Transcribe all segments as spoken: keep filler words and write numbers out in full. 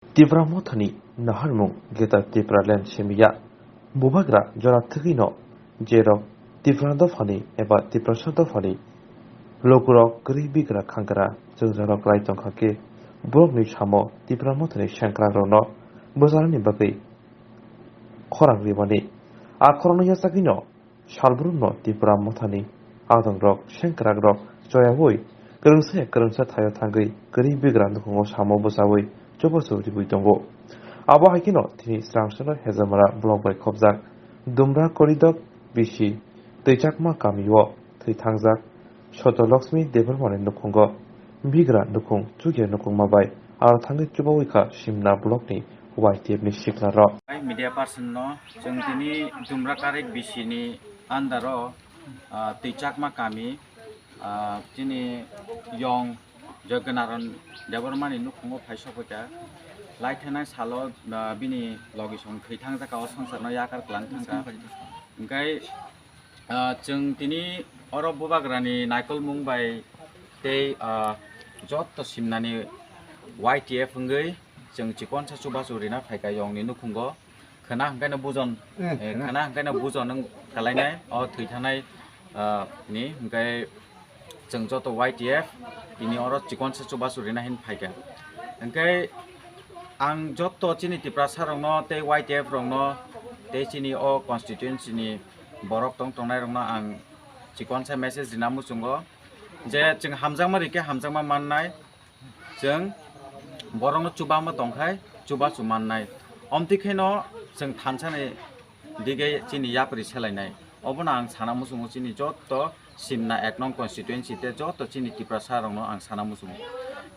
Tipra Mothani naharmung Greater Tipraland simiya. Bubagra jora thwgwino jerok Tipra dophani eba Tiprasa dophani lukurok kwrwi bigra khangkra chwngsakrok klai tongkha khe borokni samo Tipra Mothani sengkrakrokno bwcharnani bagwi khorang rimani. A khorangno yachagwino salbrumno Tipra Mothani adongrok, sengkrakrok choyaui kwrwngsa ya kwrwngsa thaio thangwi kwrwi bigra nukhungo samo bwchaui chubachu ribui tongo. Abo hai kheno tini Srangsano Hezamara block bai khopjak Dumra Koridok bisi Twichakma kamio thwi thangjak Soto Lakshmi Debbarmani nukhungo bigra nukhung chukya nukhungma bai aro thangwi chubaui kha Simna blockni Y T F ni siklarok. Ai media person no chwng tini Dumra Karik bisi ni under o, ah, Twichakma kami, ah, chini yong Jaganaran Debbarmani nukhungo phai sokphaikha. Lai thanai salo, ah, bini logisong thwi thangjakha, o songsarno yakar klang thangkha. Hwnkhe Ah, chwng tini oro bubagrani naikolmung bai tei, ah, joto simnani Y T F wngwi chwng chikonsa chubachu rina phaikha yongni nukhungo. Khwna hwnkhe no bujon, eh, khwna hwnkhe no bujon wng kalainai o thwi thanai, ah, ni hwnkhe chwng joto Y T F tini oro chikonsa chubachu rina hin phaikha. Hwnkhe ang joto chini Tiprasa rokno tei Y T F rokno tei chini o constituency ni borok tong tongnairokno ang chikonsa message rina muchungo je chwng hamjakma rikhe hamjakma mannai, chwng borokno chubama tongkhai chubachu mannai. Omtwi kheno chwng thansani dige chini yapri selainai. Obono ang sana muchungo chini joto Simna ek nong constituency tei joto chini Tiprasa rokno ang sana muchungo.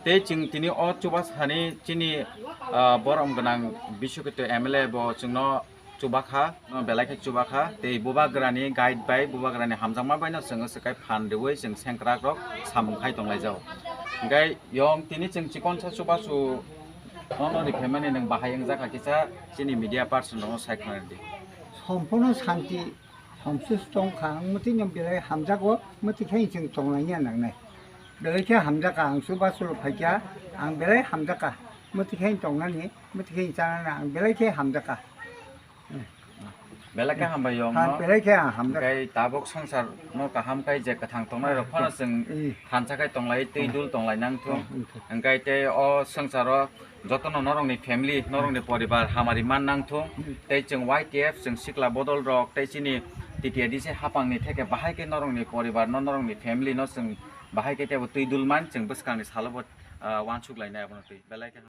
Tei chwng tini o chubasani chini, ah, borom gwnang Biswakito M L A bo chwngno chubakha, no belai khe chubakha. Tei bubagrani guide bai, bubagrani hamjakma bai no chwng swkai phan riui chwng sengkrak rok samung khai tonglaijao. Hwnkhe yong tini chwng chikonsa chubachu nono rikhaimani nwng bahai wngjakha kisa chini media person rokno sai khna rwdi. Sompono santi Hamsus tongkha, ang mwtwi no belai hamjago, mwtwi khe chwng tonglaina nangnai. Belai khe hamjakha, ang chubachu rok phaikha, ang belai hamjakha, mwtwi khe tongnani, mwtwi khe chanani, ang belai khe hamjakha. Belai khe hambai yong. Ha, no? Belai khe ang hamjakha. Hwnkhe tabuk songsar no kaham khai je kwthang tongnai rok phano chwng thansa khai tonglai, twi dul tonglai nang thung. Hwnkhe tei o songsaro jotono norokni family, norokni poribar hamari man nang thung. Tei chwng Y T F, chwng sikla bodol rok, tei chini T T A D C hapangni theke bahai khe norokni poribar no, norokni family no chwng bahai khe teibo twi dul man, chwng bwskangni salo bo, ah, uansuk lainai abono twi. Belai khe